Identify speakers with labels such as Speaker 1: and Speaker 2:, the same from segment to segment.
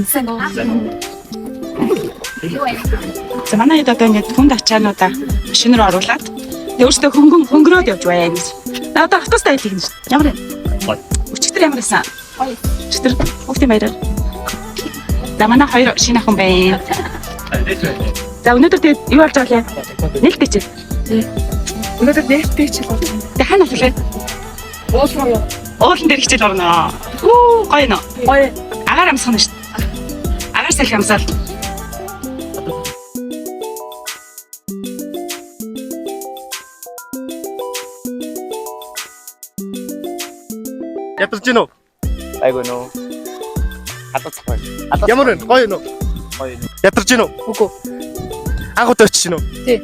Speaker 1: Сайн уу?
Speaker 2: За, манай хэд одоо ингээд хүнд ачаануудаа машин руу оруулаад тэгээ өөрсдөө хөнгөн хөнгөрөөд явж байна гэж. За, одоо автобустай аялах юм шүү. Ямар вэ?
Speaker 3: Гоё.
Speaker 2: Өчигдөр ямар байсан? Гоё. Өчигдөр хүүхдийн баяраар. За, манай хоёр шинэ охин байна. За, өнөөдөр тэгээд юу болж байгаа вэ? Нээлттэй чи.
Speaker 1: Өнөөдөр нээлттэй хичээл болж байна.
Speaker 2: Тэгээ хаана болох вэ?
Speaker 1: Уулмар юу?
Speaker 2: Уулан дээр хичээл орно. Хүү, гоё нөө.
Speaker 1: Гоё.
Speaker 2: Агаар амсах нь шүү. Агаар салхи амсаал.
Speaker 4: Ядарч гин үү?
Speaker 5: Айгүй нөө. Халууцах байна. Халууцах.
Speaker 4: Ямар вэ? Гоё нөө.
Speaker 5: Гоё нөө.
Speaker 4: Ядарч гин үү?
Speaker 1: Үгүй.
Speaker 4: Анх удаа очиж гин үү?
Speaker 1: Тий.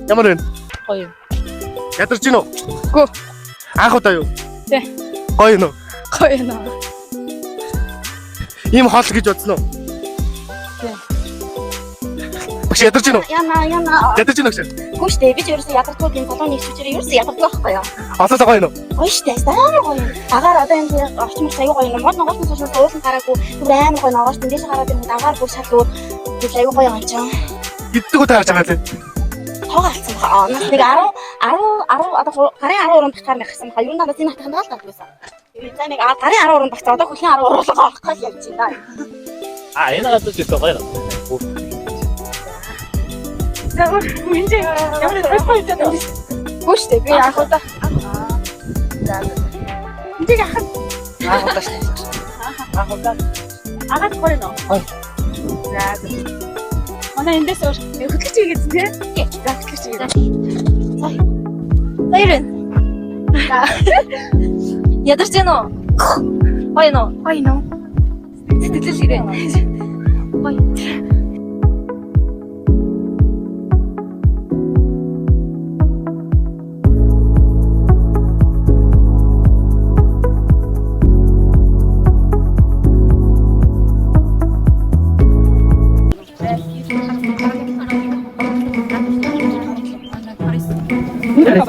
Speaker 4: Ямар вэ?
Speaker 1: Гоё.
Speaker 4: Ядарч гин үү?
Speaker 1: Үгүй.
Speaker 4: Анх удаа юу?
Speaker 1: Тий.
Speaker 4: Гоё нөө.
Speaker 1: Гоё нөө.
Speaker 4: Ийм хоол гэж бодсон уу?
Speaker 1: Тий.
Speaker 4: Багш, ядарч гин үү?
Speaker 6: Яна, яна.
Speaker 4: Ядарч гин үү, багш?
Speaker 6: Гүү штэ, би ч ерөөсөө ядардгүй, юм толгойн нэгчүүчээр ерөөсөө ядардгүй байхгүй юу?
Speaker 4: Олоолаа гоё нөө.
Speaker 6: Гоё штэ, амар гоё юм. Агаар одоо энэ орчин мөрч аюу гоё юм. Мод ногоос нь суулсан уулын гараагүй бүр амар гоё ногоос нь дээш гараад ирэнгүүт агаар бүр шал өөр бүр аюу гоё юм чинь.
Speaker 4: Хэддэг удаа харж байгаа лээ.
Speaker 6: Тоогоо алдсан баха. Аа, нас нэг 10 10 10 одоо гарын 10 уран багтаар нэг гарсан баха. Ер нь дандаа энэ хатхан даал гардаг байсан. За, нэг гарын 10 уран багтаа одоо хөлийн 10 уруулга орох гал явж байна.
Speaker 3: А, энэ газар ч их гоё.
Speaker 2: За, энэ ямар гоё гоё.
Speaker 1: Үгүй штэ, би анх удаа.
Speaker 2: Энд ах
Speaker 5: Анх удаа шүү. Анх удаа.
Speaker 2: агаад гоё нөө.
Speaker 5: Гоё.
Speaker 2: За. Манай эндээс өөр хөтлөж хийгээдсэн тий? За, хөтлөж хийгээд.
Speaker 6: Баяр. Ядарч гэнэ үү? Гоё нөө.
Speaker 1: Гоё нөө.
Speaker 6: Сэтгэлэл ирээ. Гоё.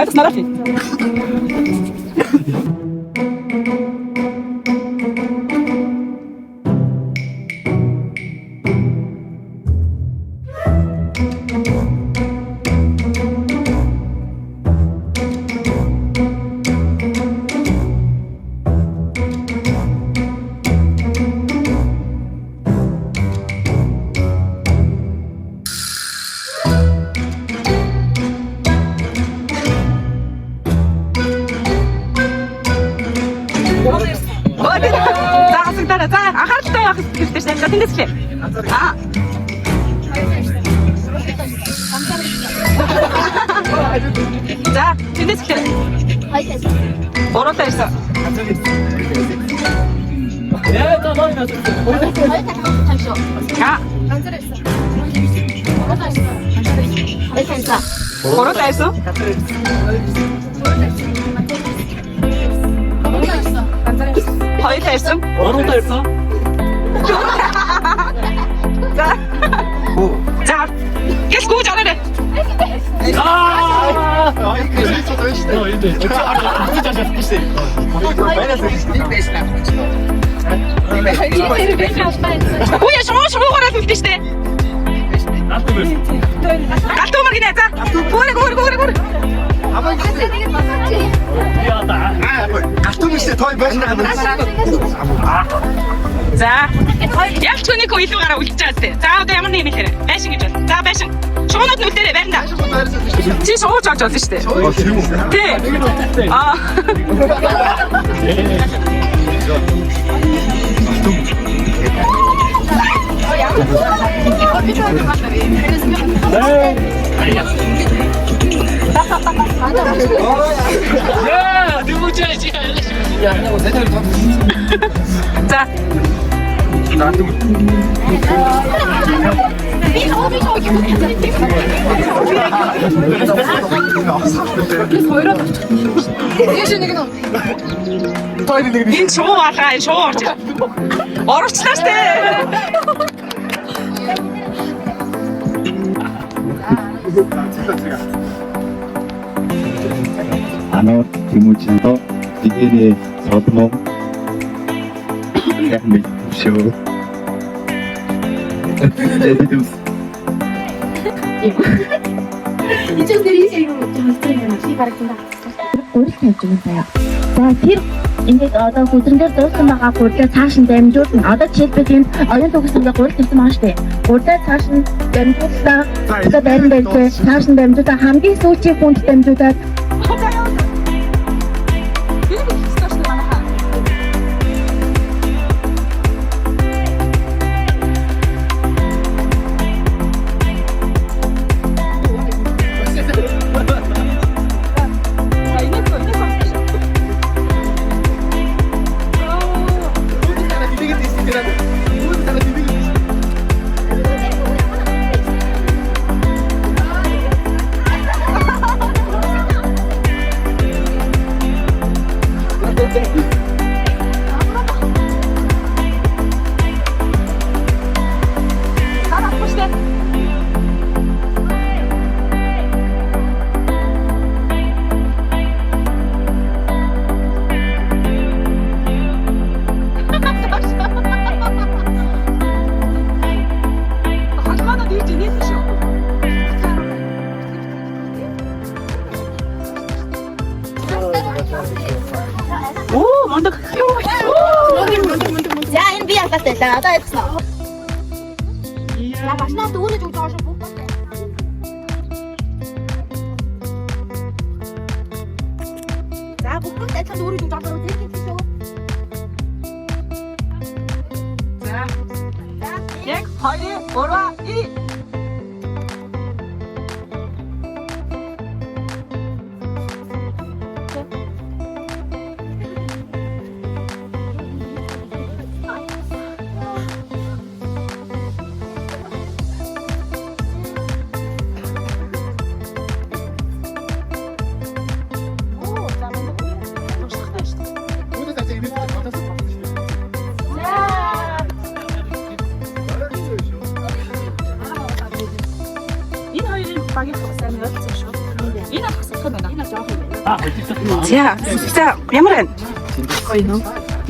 Speaker 2: Ойлгосноор л. За, хасагдаарай. За, анхааралтай байх хэрэгтэй шээ. За, тэндээс эхлэе. Аа. За, тэндээс эхлэе. Гурлаа ирсэн.
Speaker 3: Яа, та гоё нөө.
Speaker 2: Аа. Гурлаа ирсэн. Хоёулаа ирсэн.
Speaker 3: Гурлаа ирсэн.
Speaker 2: За. За. Гэл гүйж ороорой.
Speaker 3: Аа! Нөө, энэ дээр. Чи
Speaker 2: Үгүй яа, шуу шуугаараа л үлдэн штэ. Галт төмөр гинэ. За. Гүүрэ гүүрэ гүүрэ гүүрэ.
Speaker 4: Галтуу биш той байна.
Speaker 2: За. Ялч хүнийг илүү гараа үлдэж байгаа зү. За, одоо ямар нэг юм хэлээрэ. Байшин гэж бол. За, байшин. Шуунууд нь үлдээрэй байранда. Чи шууж олж болно штэ. Тий. Аа.
Speaker 3: Яа, дэмүжээ чи.
Speaker 2: За.
Speaker 4: Той нэг.
Speaker 2: Энэ шуу алгаа, энэ шуу орж ир. Оруулчлаа штэ.
Speaker 7: Анууд Тэмүүжиндөө дигэрээ содмон сайн мэдшөө. Эдитус.
Speaker 6: Гурил тавьж өгөн заяа. За тэр ингээд одоо гүдрэн дээр зурсан байгаа гурлаа цааш нь дамжуулна. Одоо жишээлбэл энэ оюун төгсөн ингээ гурил тавьсан байгаа шүү дээ. Гурлаа цааш нь дамжууллаа. Одоо байран барьжээ. Цааш нь дамжуулаа. Хамгийн сүүлийн хүнд дамжуулаад
Speaker 2: Би нэг хэлсэн шүү дээ манайхаа. За инээгүй инээгүй болсон шүү. Дараа авахгүй шүү дээ. Холгоонод ирж инээсэн шүү. Оо, мундаг.
Speaker 6: За энэ би ялгаад байлаа. Одоо ойлгосноо. За башнаа дүүрэж өгч байгаа шүү бүгд. За бүгд адилхан дүүрэж өгч байгаа шүү. Тийм шүү.
Speaker 2: За. 1 2 3 2 Оо, за мундаг. Туршлагатай шүү дээ. Энэ хоёрын багийн сайн ойлцсон шүү. Энэ алах сахад байна. Энэ жоох юм байна. За, за ямар байна?
Speaker 1: Гоё нөө.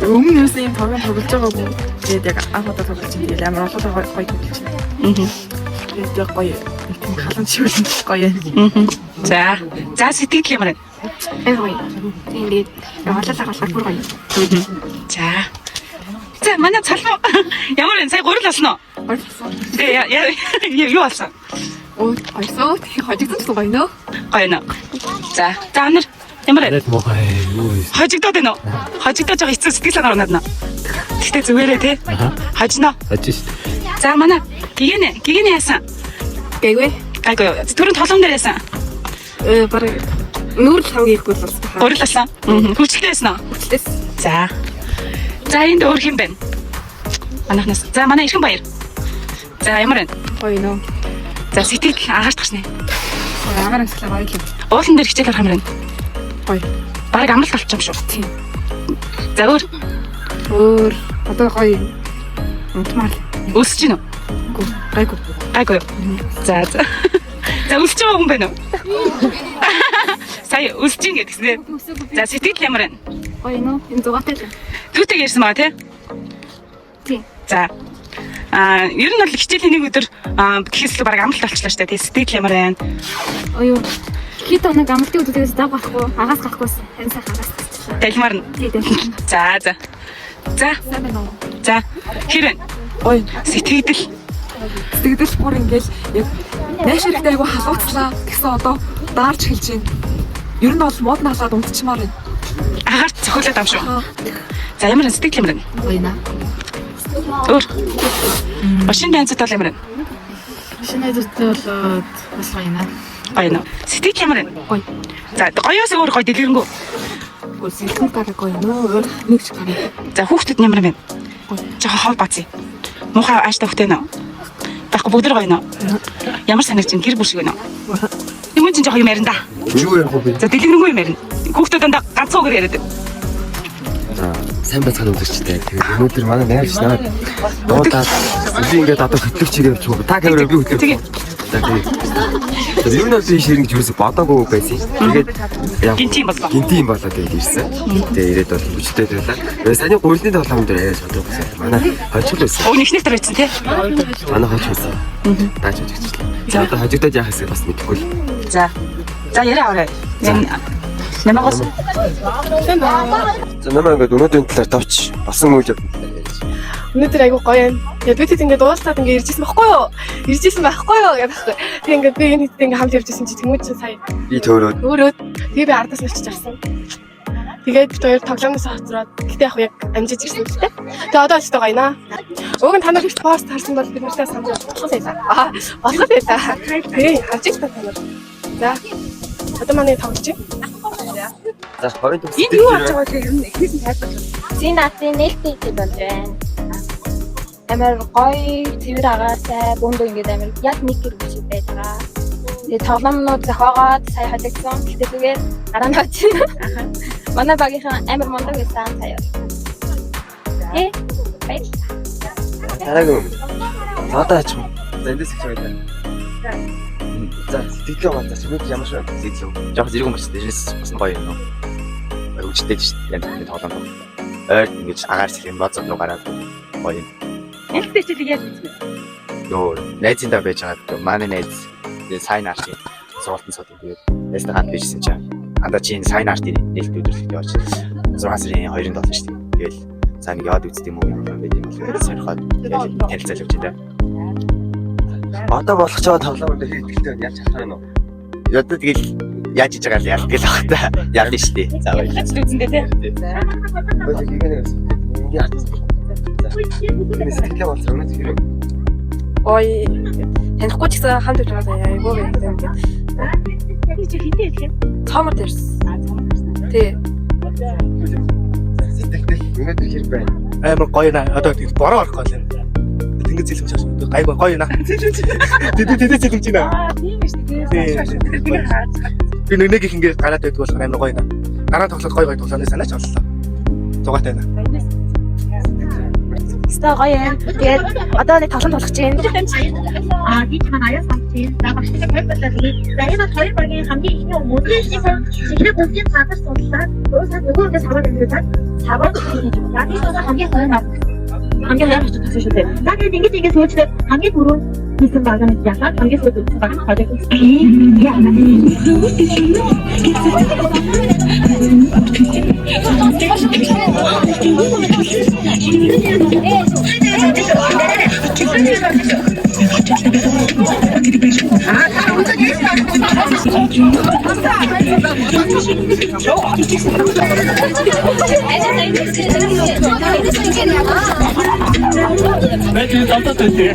Speaker 1: Өмнө нь ийм тоглоом тоглож байгаагүй. Тэгээд яг анх удаа тоглож байна. Тэгээд амар олон гоё гоё тоглож байна. Тэгээд яг гоё нэг тийм халуун чиглэн гоё.
Speaker 2: За. За сэтгэл ямар байна?
Speaker 1: Амар гоё. Тэгээд хоолой агуулгаар бүр гоё.
Speaker 2: За. За манай цалмуу ямар байна? Сая гурил болсон уу?
Speaker 1: Гоё.
Speaker 2: Тэгээ я я юу болсон?
Speaker 1: Өө гоёсоо. Тэгээд хожигдсон ч гоё нөө.
Speaker 2: Гоё нөө. За. За анар ямар байна?
Speaker 3: Арайт муухай юу вэ?
Speaker 2: Хожигдоод байна уу? Хожигдож байгаа хэцүү сэтгэл санаа унаад наа. Гэхдээ зүгээрээ те. Хожино.
Speaker 3: Хожиж шүү дээ.
Speaker 2: За манай гигэнэ гигэнэ яасан?
Speaker 1: Гээгүй.
Speaker 2: Гайгүй юу. Түрүүн толгон дээр яасан?
Speaker 1: Э бараг нүүр л хамгийн ихгүй болсон.
Speaker 2: Гурил болсон. Хүчлээ байсан уу?
Speaker 1: Хүчлээс.
Speaker 2: За. За энд өөр хэм байна? Манайхнаас. За манай Эрхэн баяр. За ямар байна?
Speaker 1: Гоё нөө.
Speaker 2: За сэтгэл агаарт гарчнэ.
Speaker 1: Агаар амьсгалаа гоё л.
Speaker 2: Уулан дээр хичээл харах юм байна.
Speaker 1: Гоё.
Speaker 2: Бараг амралт болчих юм шүү.
Speaker 1: Тийм.
Speaker 2: За өөр
Speaker 1: Өөр одоо гоё. Унтмаар.
Speaker 2: өсөж гин үү?
Speaker 1: Гүү. Гайгүй.
Speaker 2: Гайгүй юу? За за. За өсөж байгаа хүн байна уу? Сая өсөж гин гэдгсэн ээ. За сэтгэл ямар байна?
Speaker 1: Гоё нөө. Энэ зугаатай л.
Speaker 2: Түүтэйг ярьсан байгаа тий?
Speaker 1: Тийм.
Speaker 2: За. Аа, ер нь бол хичээлийн нэг өдөр гэхээс л бараг амралт болчихлоо шүү дээ. Тий, сэтгэл ямар байна?
Speaker 8: Оюу. Хэд хоног амралтын өдрүүдээс зав гарахгүй, агаас гарахгүйсэн. Харин сайхан агаас гарчихлаа.
Speaker 2: Далмаар нь.
Speaker 8: Тийм тийм.
Speaker 2: За за. За.
Speaker 8: Сайн байна уу?
Speaker 2: За. Хэр байна?
Speaker 1: Гоё.
Speaker 2: Сэтгэгдэл.
Speaker 1: Сэтгэл бүр ингээл яг найш хэрэгтэй айгу халууцлаа. Тэгсэн одоо даарч эхэлж байна. Ер нь бол мод налаад унтчмаар байна.
Speaker 2: Агаарт цохиулаад ам шүү. За ямар байна? Сэтгэл ямар байна?
Speaker 8: Гоё наа.
Speaker 2: Өөр. Машин дайнцад бол ямар байна?
Speaker 8: Шинэ найзуудтай болоод бас гоё наа.
Speaker 2: Гоё нөө. Сэтгэл ямар байна?
Speaker 1: Гоё.
Speaker 2: За гоёос өөр гоё дэлгэрэнгүй.
Speaker 1: Гүр сэтгэл гараг гоё нөө. Өөр нэг ч гараг.
Speaker 2: За хүүхдүүд нь ямар байна?
Speaker 1: Гоё.
Speaker 2: Жохо хов бацъя. Муухай ааштай хүүтэй нөө. Байхгүй бүгд л гоё нөө. Ямар санагч юм гэр бүл шиг байна уу? Юм чинь жохо юм ярина да.
Speaker 4: Юу ярих вэ?
Speaker 2: За дэлгэрэнгүй юм ярина. Хүүхдүүд дандаа ганцхан үгээр яриад байна.
Speaker 5: Сайн байцгаана үзэгчтэй. Тэгээд өнөөдөр манай найз намайг дуудаад би ингээд одоо хөтлөгч ирээ явчих. Та камераа би хөтлөв.
Speaker 2: Тэгээ.
Speaker 5: За тэгээд. Ер нь бол би ширнэ гэж юусе бодоогүй байсан. Тэгээд яг
Speaker 2: Гинти юм боллоо.
Speaker 5: Гинти юм болоо тэгээд ирсэн. Тэгээд ирээд бол хүчтэй байлаа. Тэгээд саяны гурилны тоглоом дээр яриа бодоогүй. Манай хожил байсан.
Speaker 2: Уг нэгнэх дээр байсан тий.
Speaker 5: Манай хож байсан. Дааж хожигчлаа. За одоо хожигдоод яах хэсэг бас мэдэхгүй л.
Speaker 2: За. За яриа аваарай. Намайгаас
Speaker 5: За намайг ингээд өнөөдрийн талаар товч болсон үйл явдлын талаар ярьж.
Speaker 1: Өнөөдөр айгүй гоё юм. Тэгээд бид хэд ингээд уулзаад ингээд иржсэн байхгүй юу? Иржсэн байхгүй юу гэдэг байхгүй. Тэгээд ингээд би энэ хэдтэй ингээд хамт явж исэн чи тэмүүч сая
Speaker 5: Би төөрөөд
Speaker 1: өөрөө тэгээ би ардаас нь очиж авсан. Тэгээд бид хоёр тоглоомноос хоцроод гэтээ яг яг амжиж ирсэн л дээ. Тэгээд одоо очтой гоё наа. Уг нь та нар их пост харсан бол бид нартай санал болох байлаа. Аа болох байлаа. Тэгээ харж ич та нар. За одоо манай тоглож байна.
Speaker 5: за хоёрын төгс.
Speaker 2: энд юу болж байгаа вэ? Ер нь эхнээс нь тайлбарлах.
Speaker 8: Зин наатын нээлттэй идэл болж байна. Амар гоё цэвэр агаартай бөөндөө ингээд амар яг нэг гэр бүл шиг байж байгаа. Тэгээ тоглоомнууд зохиогоод сая холигдсон. Гэхдээ зүгээр дараа нь очив. Манай багийнхан амар мундаг байсан сая. Тэ баярлалаа.
Speaker 5: Дараагийн юм. За одоо ач. За эндээс их байлаа. За сэтгэлээ ганцаач. Өнөөдөр ямар шиг байна?
Speaker 9: Сэтгэл жоох зэрэг юм байна. Дээрээс бас гоё юм. Гоё хүчтэй шүү дээ. Янз бүрийн тоглоом. Ойр ингэж агаар сэлэн бооцоо руу гараад гоё юм.
Speaker 2: Нээлттэй хичээлийг яаж үзмэ?
Speaker 9: Нөө найзын даа байж байгаа. Манай найз тэгээ сайн артын сургалтын сууд тэгээд найзтай хамт bijсэн чинь андаа чи энэ сайн артын нээлттэй өдөрлөгт явж 6 сарын 2-нд болно шүү дээ. Тэгэл за нэг яваад үздэг юм уу ямар байд юм бол гэж сонирхоод тэгэл танилцал явж байна.
Speaker 5: Одоо болох ч байгаа тоглоом дээр хэр итгэлтэй байна? Яаж чадах вэ?
Speaker 9: Одоо тэгэл яаж иж байгаа л ялдаг л баг та. Ялна шүү дээ. За баярлалаа.
Speaker 2: Яаж үзэн дээ тий.
Speaker 5: Хоёул хийгэнэ гэсэн. Ингийн хатсан. За. Энэ сэтгэлээ болцсон өнөөдөр хэрэг.
Speaker 1: Ой танихгүй ч гэсэн хамт явж байгаа айгүй гоё юм.
Speaker 6: Би чи хинтээ ирэх юм?
Speaker 1: Цоомор дээрсэн. Тий.
Speaker 5: Сэтгэлтэй өнөөдөр хэрэг байна.
Speaker 4: Амар гоё наа. Одоо тийм бороо орох гол юм. Тэнгэр зэлэмж шаш. Гайгүй гоё наа. Тэдээ тэдээ зэлэмж байна.
Speaker 2: Аа тийм шүү дээ.
Speaker 4: Би нэг нэг их ингээд гараад байдаг болохоор амар гоё наа. Гараа тоглоод гоё гоё тоглооны санаач оллоо. Зугаатай наа.
Speaker 8: Өстой гоё юм. Тэгээд одоо нэг тоглоом тоглох чинь.
Speaker 6: Аа би ч маань аяа сангч юм. За багштай тайлбарлаад өгье. За энэ бол хоёр багийн хамгийн ихний өмнөний хүн чихрээ бүгдийн цаадах судлаа. Өөрөөсөө нөгөө хүнээс аваад ирсэн цаг саваад хийж байна. За тийм бол хамгийн хоёр баг хамгийн хоёр очиж тагсан шүү дээ. За тэгээд ингэж ингэж сүйчлээд хамгийн түрүүнд хийсэн баг нь ялаад хамгийн сүүлд үзсэн баг нь хожигдсон.
Speaker 3: Байж зантаа тэнтэй.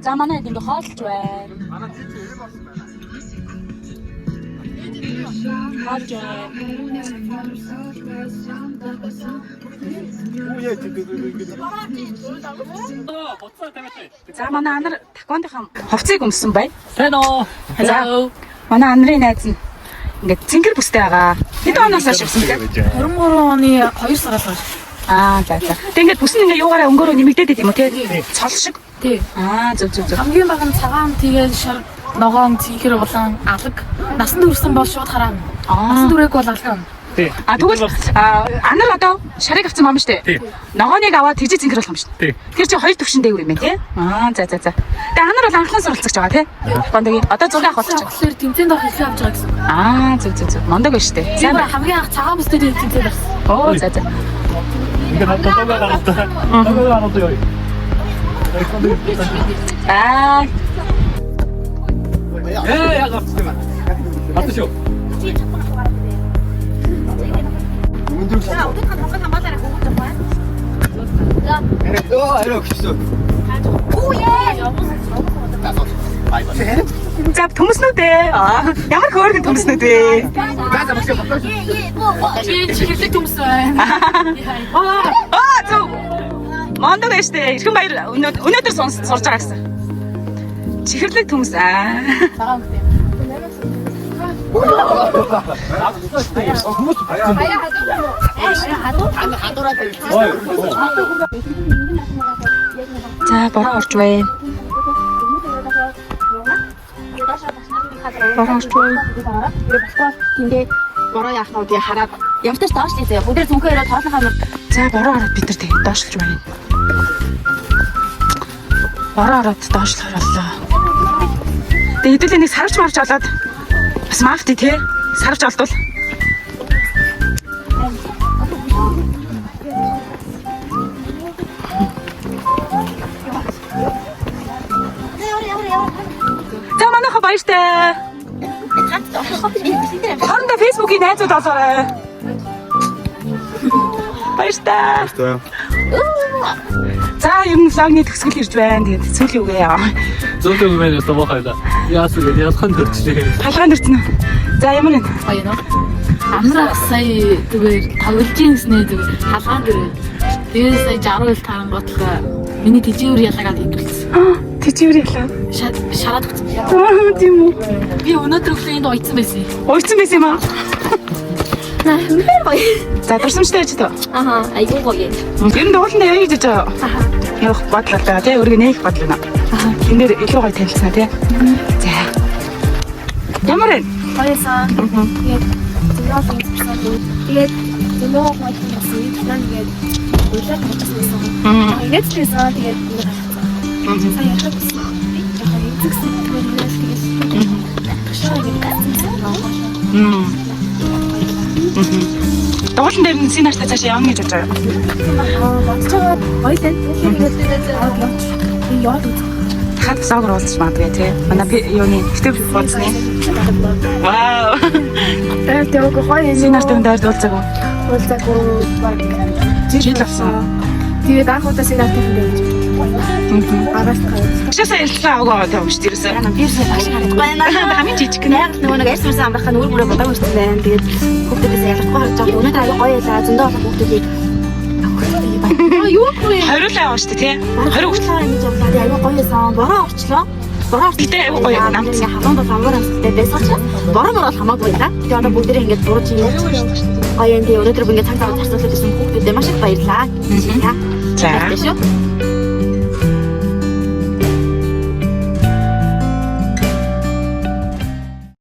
Speaker 2: За манай хэд ингэ хоолж байна. Хоолж байна. За манай анар такондынхан хувцыг өмссөн байна.
Speaker 3: Сайн уу?
Speaker 2: За манай анарын найз нь ингээд цэнгэр бүстэй байгаа. Хэдэн оноос хойш өмсөн бэ?
Speaker 1: 23 оны 2 сараас хойш.
Speaker 2: Аа за за. Тэг ингээд бүс нь ингээд юугаараа өнгөөрөө нэмэгдээд байт юм уу те? Цол шиг.
Speaker 1: Тий.
Speaker 2: Аа зөв зөв зөв.
Speaker 1: Хамгийн бага нь цагаан тэгээд шар ногоон цэнхэр улаан алаг насан турш бол шууд хараана.
Speaker 2: Аа.
Speaker 1: Насан туршиг бол алгана.
Speaker 2: А тэгвэл анар одоо шарыг авсан юм шүү
Speaker 3: Тий.
Speaker 2: дээ. Ногооныг аваад тэгжээ цэнхэр болох юм шүү
Speaker 3: Тий.
Speaker 2: дээ. Тэр чинь хоёр төвшин дээгүүр юм байна тий. Аа за за за. Тэгээ анар бол анхлан суралцагч байгаа тий. Бондогийн одоо зураг авах болж байгаа.
Speaker 1: Тэгэхээр тэмцээнд орох хэлээ авч байгаа гэсэн.
Speaker 2: Аа зөв зөв зөв. Мондог байна шүү дээ. Сайн байна.
Speaker 1: хамгийн анх цагаан бүстэй тэмцээнд орсон.
Speaker 2: Оо за за.
Speaker 3: Ингээд надад догоо гараад. Догоо гараад ёо.
Speaker 2: Аа
Speaker 3: Ээ яг авчихсан юм. Хатан шүү.
Speaker 5: Өө арай өгчсөн.
Speaker 2: За За төмөснүүд ээ. Ямар хөөргөн төмөснүүд вэ?
Speaker 10: Би чихэрлэг төмс байна.
Speaker 2: Аа зөв. Мондог байж тээ. Эрхэн баяр өнөөдөр сурж байгаа гэсэн. Чихэрлэг төмс аа. За бороо орж байна. Бороо орж байна.
Speaker 6: Тэндээ бороо яах нь үгүй хараад ямташ доошлээ заяа. Бүгд зүнхээ өрөө тоолохоо
Speaker 2: За бороо ороод бид нар тэгээд доошлж байна. Бороо ороод доошлохоор боллоо. Тэгээд хэдүүлээ нэг сарвч марвч олоод бас мафти те сарвч олдвол. За манайха баяртай. Хоорондоо Facebook-ийн найзууд олоорой. Баяртай.
Speaker 9: Баяртай.
Speaker 2: За ер нь vlog ны төгсгөл ирж байна. Тэгээд сүүлийн үгээ яа.
Speaker 3: Зөндөө юм байна ёстой бохоо да. Яасан гэж ялхан төрчлээ.
Speaker 2: Халгаан төрсөн үү? За ямар вэ?
Speaker 10: Гоё нөө. Амрах сая зүгээр тоглож ийн гэснээ зүгээр халгаан дөрөв. Тэгээд сая 60 үйл тарангуутлаа миний тэжээвэр ялаагаад идүүлсэн.
Speaker 2: Тэжээвэр ялаа.
Speaker 10: Шараад өгсөн.
Speaker 2: Аа тийм үү.
Speaker 10: Би өнөөдөр өглөө энд уйдсан байсан.
Speaker 2: Уйдсан байсан юм аа.
Speaker 6: Наа гоё.
Speaker 2: За дурсамжтай байж таа.
Speaker 6: Аха, айгуу гоё.
Speaker 2: Ер нь дуулан дээр гэж явах бодол байгаа тий. Өөрийгөө нээх бодол байна. Энэ дээр илүү гоё танилцсаа тий. За. Ямар вэ?
Speaker 8: Гоёсан. Тэгээд зөндөө олон үзсэн. Тэгээд зөндөө гоё юм болсон. Дараа нь ингээд уйлаад гарчихсан байсан. Ингээд л байсан. Тэгээд ингээд гарчихсан. Сая ярих гэсэн. Яхаа эзэгсэн. Тэгээд тэгээд тушаа ингээд гарсан.
Speaker 2: Дуулан дээр нь синартай цаашаа явна гэж бодож байгаа.
Speaker 8: Бодож байгаа гоё л энэ. Тэгээд яваад үзэх.
Speaker 2: Дахиад vlog уулзч магадгүй тий. Манай юуны YouTube бууцны. Вау.
Speaker 1: Тэгээд яваагүй гоё юм.
Speaker 2: Синартай хүн дайрд уулзаагүй.
Speaker 1: Уулзаагүй баг.
Speaker 2: Жил болсон.
Speaker 1: Тэгээд анх удаа синартай хүн байж. Араас гараад.
Speaker 2: Багшаасаа ярилцлага аваагүй байгаа юм шүү дээ. Ерөөсөө.
Speaker 6: Би сая багш харагдахгүй байна.
Speaker 2: Хамгийн жижиг нь.
Speaker 6: Яг л нөгөө нэг арьс марсан амрах нь үр мөрөө бодоагүй ирсэн байна. Тэгээд хүүхдүүдээс ялгахгүй харж байгаа. Өнөөдөр аяа гоё ялаа. Зөндөө олон хүүхдүүдийг юу вэ?
Speaker 2: Хориулаа яваа шүү дээ тий. 20 хүртэл.
Speaker 6: Ингэж явлаа. Тэгээд аяа гоё байсан. Бороо орчлоо. Бороо орчлоо.
Speaker 2: Гэтэ аягүй гоё намц.
Speaker 6: Ингээ халуун бол амгаар амсалтай байсан учраас бороо мороо хамаагүй да. Тэгээд одоо бүгдээрээ ингээд буруу чи гоё юм. Тэгээд өнөөдөр ингээд цаг зав зарцуулаад ирсэн хүүхдүүдэд маш их баярлалаа.
Speaker 2: За.
Speaker 6: Баярлалаа шүү.